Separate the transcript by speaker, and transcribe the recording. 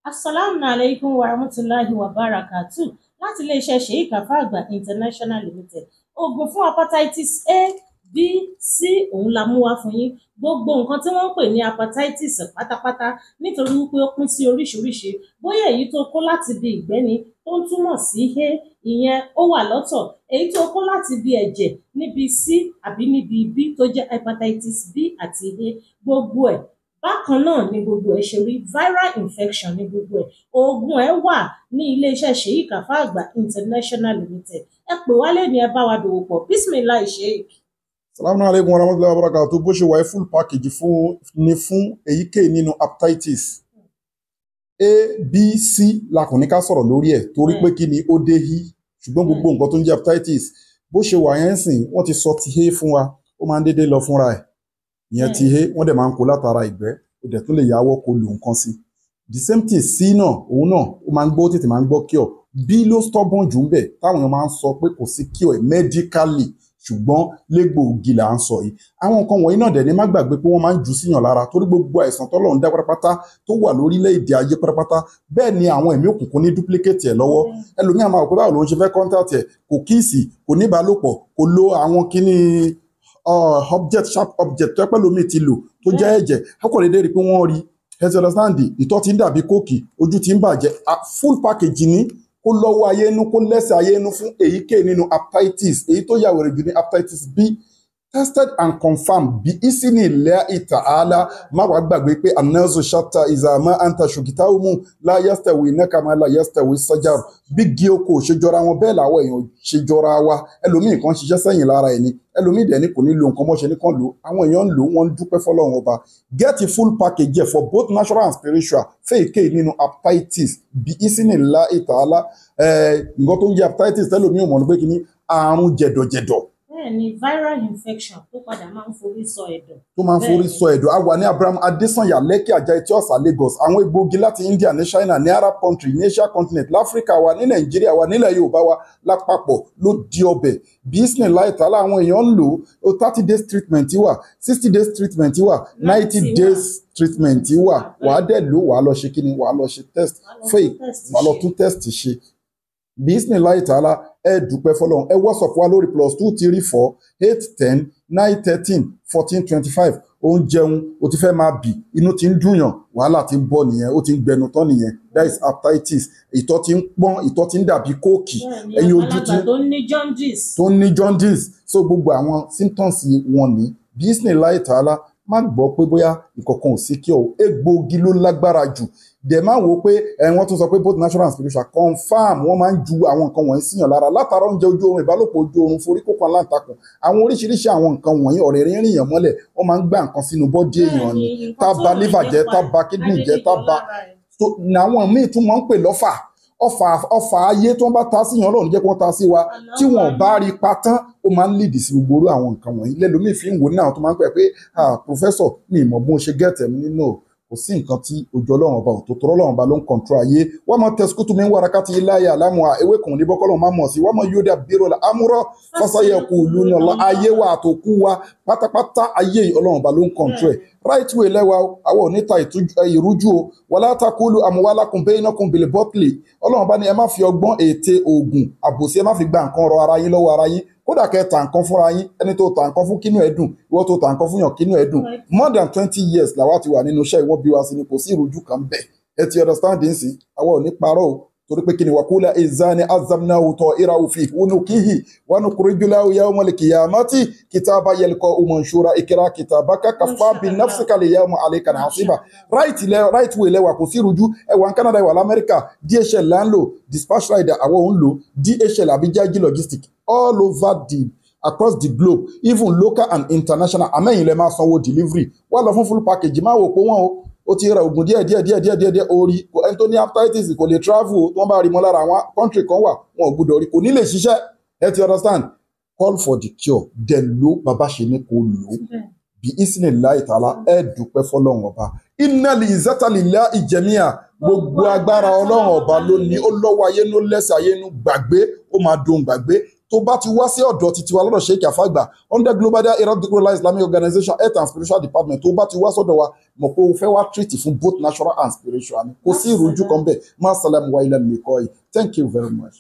Speaker 1: Asalaamu alaikum wa rahmatulahi wa barakatu láti iléeṣẹ́ Sheik Alfa International Limited. Oògùn fún hepatitis A, B, C òun la mú wá fún yín. Gbogbo nǹkan tí wọ́n ń pè ní hepatitis pátápátá, nítorí wípé ó pín sí oríṣiríṣi. Bóyá èyí tó kó láti ibi ìgbẹ́ ni tó ń túmọ̀ sí A, ìyẹn ó wà lọ́tọ̀. Èyí tó kó láti ibi ẹ̀jẹ̀ níbi C àbí níbi B tó jẹ́ hepatitis B àti A, gbogbo ẹ̀ bákan náà ni gbogbo ẹ̀ ṣe rí. Viral infection ní gbogbo ẹ̀. Oògùn ẹ̀ wà ní iléeṣẹ́ Sheik Alfa International Limited. Ẹ pè wá lẹ́ni, ẹ bá wa dòwò pọ̀. Bismillah, Sheik.
Speaker 2: Salamu alaikum warahmatullahi wabarakatuh. Bó ṣe wà, full package fún ni fún èyíkéyìí nínú hepatitis A, B, C la kò ní ká sọ̀rọ̀ lórí ẹ̀, torí pé kí ni ó dé hí. Ṣùgbọ́n gbogbo nǹkan tó ń jẹ́ hepatitis, bó ṣe wà yẹn sìn, wọ́n ti sọ ti A fún wa. Ó máa ń dédé lọ fúnra ẹ̀, ìyẹn ti A. Wọ́n dẹ̀ máa ń kó látara ìgbẹ́, ó dẹ̀ tún lè yáwọ́ kó lu nǹkan sí. The same thing, C náà, òun náà ó máa ń gbọ́, tètè máa ń gbọ́ cure. B ló stubborn jù ń bẹ̀, táwọn èèyàn máa ń sọ pé kò sí cure medically, ṣùgbọ́n légbòogi là ń sọ yìí. Àwọn nǹkan wọ̀nyí náà dẹ̀ ní má gbàgbé pé wọ́n máa ń jù síyàn lára, torí gbogbo àìsàn tọ́lọ́run dá pátápátá tó wà lórílẹ̀‐èdè ayé pátápátá, bẹ́ẹ̀ ni àwọn ẹ̀mí òkùnkùn ní duplicate ẹ̀ lọ́wọ́. Ẹlòmíà máa wò pé báwo ló ń ṣe fẹ́ contact ẹ̀? Kò kiss, kò ní ìbálòpọ̀, kò lo àwọn kíní object, sharp object tó pẹ́ lómi ti lò tó jẹ́ ẹ̀jẹ̀. Ó kò déédéé rí pé wọ́n rí. Ẹ ti understand? Ìtọ̀ ti ń dàbí Coke, ojú ti ń bàjẹ́. Full package ní kó lọ́wọ́ ayé inú, kó lẹ́sẹ̀ ayé inú fún èyíkéyìí nínú hepatitis. Èyí tó yà wẹ̀rẹ̀ jù ní hepatitis B, tested and confirmed bí isini ilẹ̀ ìtàhálà. Má wàá gbàgbé pé anazu shatta izama anta shukitaumu la yastawi nakama la yastawi sajar. Bí gí oko ṣe jọra wọn, bẹ́ẹ̀ làwọn èèyàn ṣe jọra wa. Ẹlòmíì kan ṣiṣẹ́ sẹ́yìn lára ẹ̀ ni, ẹlòmíì dẹ̀ ni kò ní lo nǹkan mọ́ṣẹ́ ní kan lò. Àwọn èèyàn ń lò, wọ́n ń dúpẹ́ fọlọ́run Ọba. Get a full package here for both natural and spiritual fèyíkéyìí nínú hepatitis bí isini ilẹ̀ ìtàhálà. Nǹkan tó ń jẹ́ hepatitis, tẹ́lòmíì ò mọ̀ ní pé kí ni àrùn jẹ̀dọ̀jẹ̀dọ̀.
Speaker 1: Bẹ́ẹ̀ ni, viral infection tó padà máa ń forí sọ ẹ̀dọ̀.
Speaker 2: Tó máa ń forí sọ ẹ̀dọ̀. A wà ní Abraham Adesanya, Lekki, Ajah, Etí Ọ̀sà, Lagos. Àwọn egbòogi láti India, ní China, ní Arab country, ní Asia continent, láfíríkà wa, ní Nàìjíríà wa, nílẹ̀ Yorùbá wa lápapọ̀ ló di ọbẹ̀. Bismillah ta'ala, àwọn èèyàn ń lò ó. 30 days treatment wà, 60 days treatment wà, 90 days treatment wà. Wàá dẹ̀ lò, wàá lọ ṣe kí ni, wàá lọ ṣe test fake, wàá lọ tún test ṣe. Bismillah ta'ala, ẹ dúpẹ́ fọlọ́run. Ẹ WhatsApp wa lórí +234 810 913 1425. Ó ń jẹun, ó ti fẹ́ máa bì, inú ti ń dùnyàn, wàhálà ti ń bọ̀ nìyẹn, ó ti ń gbẹnu tán nìyẹn. That is hepatitis. Ìtọ̀ ti ń pọ́n, ìtọ̀ ti ń dàbí Coke,
Speaker 1: ẹ̀yìn ojú ti tó ń ní jaundice.
Speaker 2: Tó ń ní jaundice. So gbogbo àwọn symptoms wọn ní. Bismillah ta'ala, má gbọ́ pé bóyá ìkọ̀kan ò sí kí o. Egbòogi ló lágbára jù. Dẹ̀ máa wò pé ẹ̀ wọ́n tún sọ pé both natural and spiritual confirm. Wọ́n máa ń ju àwọn nǹkan wọ̀nyí síyàn lára látara oúnjẹ ojú oorun, ìbálòpọ̀ ojú oorun, forí kókó aláǹtakùn, àwọn oríṣiríṣi àwọn nǹkan wọ̀nyí, ọ̀rẹ́ rìnrìn yàn mọ́lẹ̀. Wọ́n máa ń gbá nǹkan sínú body èèyàn ni, tá ba liver jẹ́, tá ba kidney jẹ́, tá ba àwọn míì tún máa ń pè lọ́fà. Ọfà, ọfà ayé tó ń bá ta sí yàn, Ọlọ́run jẹ́ kí wọ́n ta sí wa. Tí wọ́n bá rí pa tán, ó máa ń lead sí gbogbo orú àwọn nǹkan wọ̀nyí. Lẹ́lòmíì fi ń wò ní àwọn tó máa ń pè pé, "Ah, professor, mi ì mọ̀ bó ṣe get ẹ̀mí nínú." Kò sí nǹkan tí ojú Ọlọ́run Ọba ò tó, tọrọ Ọlọ́run Ọba ló ń control ayé. Wọ́n mọ tẹ̀síkútù mi ń wàrà káti ilé ayé àlámù à ewé kùn ní bọ́kọ́lọ́ máa mọ̀ sí. Wọ́n mọ yóò dà bírò la amúrọ̀ fásayẹ kù lù ní ọ̀la ayé wa àtòkú wa pátápátá. Ayé Ọlọ́run Ọba ló ń control ẹ̀. Right way lẹ́wà, àwọn oníta ìrújú o. Wala takulu amwalakum bainakum bil batili. Ọlọ́run Ọba ní ẹ má fi ọgbọ́n, ète, oògùn àbòsí, ẹ má fi gba nǹkan rọ ara yín lọ́wọ́ ara yín. Kódà kẹ́ ta nǹkan fúnra yín, ẹni tó ta nǹkan fún, kínú ẹ̀ dùn, ìwọ tó ta nǹkan fún yàn, kínú ẹ̀ dùn. More than 20 years làwa ti wà nínú iṣẹ́ ìwọ́n bí wa sí ni, kò sí ìrújú kan bẹ́ẹ̀. Ẹ ti understand nsìn? Àwa ò ní parọ́ o, torí pé kí ni wàkúlà ìzáni azamnahu ta'irahu fi unukihi wa nukhriju lahu yawmal qiyamati kitaba yalqahu manshura ikra kitabaka kafa bi nafsika al-yawma alayka hasiba. Right le, right way lẹ́wà, kò sí ìrújú. Ẹ wà ní Canada, ẹ wà lamẹ́ríkà, DHL là ń lò, dispatch rider àwọn òun lò, DHL àbí Jaaji Logistic, all over the across the globe, even local and international. Àmẹ́yìn lẹ máa sanwó delivery. Wá lọ fún full package. Má wò pé wọ́n o, ó ti ra oògùn díẹ̀ díẹ̀ díẹ̀ díẹ̀ díẹ̀ díẹ̀ orí. Ẹni tó ní hepatitis kò lè travel o. Tí wọ́n bá rí mọ́ lára, àwọn country kan wà, wọn ò gbọ́dọ̀ rí, kò ní lè ṣiṣẹ́. Ẹ ti understand? Call for the cure, then lo bàbá ṣe ní kò lò ó. Bí isnillahi ta'ala, ẹ dúpẹ́ fọlọ́run Ọba. Innal izzata lillahi jami'a. Gbogbo agbára, Ọlọ́run Ọba ló ní. Ó lọ́wọ́ ayé ló lẹ́sẹ̀ ayé nú. Gbàgbé, ó máa dohun gbàgbé. Tó bá ti wá sí ọ̀dọ̀ titi wa lọ́dọ̀ Sheikh Afagba under Global Dahiratu Dhikrlahi Islamic Organization, Health and Spiritual Department, tó bá ti wá sọ́dọ̀ wa, mọ̀ pé o fẹ́ wá treat fún both natural and spiritual ni. Kò sí ìrújú kan bẹ́ẹ̀. Má sálẹ̀mù wa ilẹ̀ mi kọ́ yìí. Thank you very much.